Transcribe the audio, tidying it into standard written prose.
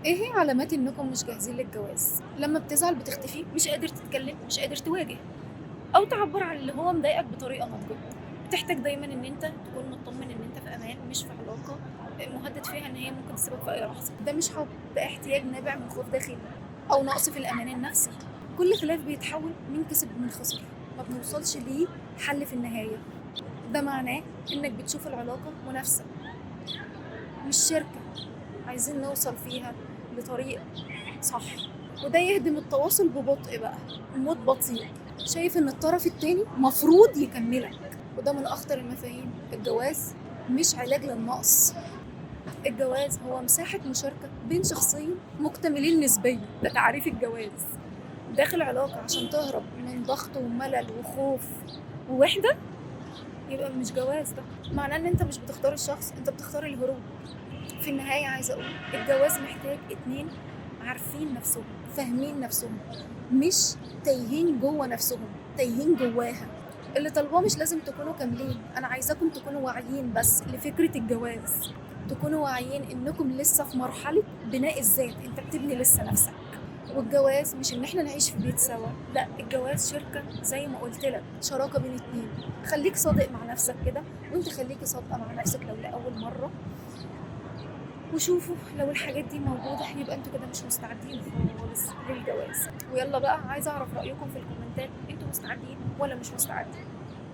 ايه هي علامات انكم مش جاهزين للجواز؟ لما بتزعل بتختفي، مش قادر تتكلم، مش قادر تواجه او تعبر عن اللي هو مضايقك بطريقة ناضجة. بتحتاج دايما ان انت تكون مطمن ان انت في امان، مش في علاقة مهدد فيها ان هي ممكن تسيبك في اي لحظة. ده مش حب، ده احتياج نابع من خوف داخلي او نقص في الامان النفسي. كل خلاف بيتحول من كسب ومن خسر، ما بنوصلش ليه حل في النهاية. ده معناه انك بتشوف العلاقة منافسه مش شركة عايزين نوصل فيها لطريق صح، وده يهدم التواصل ببطء بقى، موت بطيء. شايف ان الطرف التاني مفروض يكملك، وده من اخطر المفاهيم. الجواز مش علاج للنقص، الجواز هو مساحة مشاركة بين شخصين مكتملين نسبيا. ده تعريف الجواز. داخل علاقة عشان تهرب من ضغط وملل وخوف ووحدة، يبقى مش جواز. ده معناه ان انت مش بتختار الشخص، انت بتختار الهروب. في النهاية عايزة اقول الجواز محتاج اتنين عارفين نفسهم، فاهمين نفسهم، مش تايهين جوه نفسهم، تايهين جواها. اللي طالباه مش لازم تكونوا كاملين، انا عايزاكم تكونوا واعيين بس لفكرة الجواز، تكونوا واعيين انكم لسه في مرحلة بناء الذات، انت بتبني لسه نفسك. والجواز مش ان احنا نعيش في بيت سوا، لا، الجواز شركة زي ما قلت لك، شراكة بين اتنين. خليك صادق مع نفسك كده، وانت خليكي صادقة مع نفسك لو لأول مرة، وشوفوا لو الحاجات دي موجودة يبقى انتوا كده مش مستعدين خالص للجواز. ويلا بقى، عايزة اعرف رأيكم في الكومنتات، انتوا مستعدين ولا مش مستعدين؟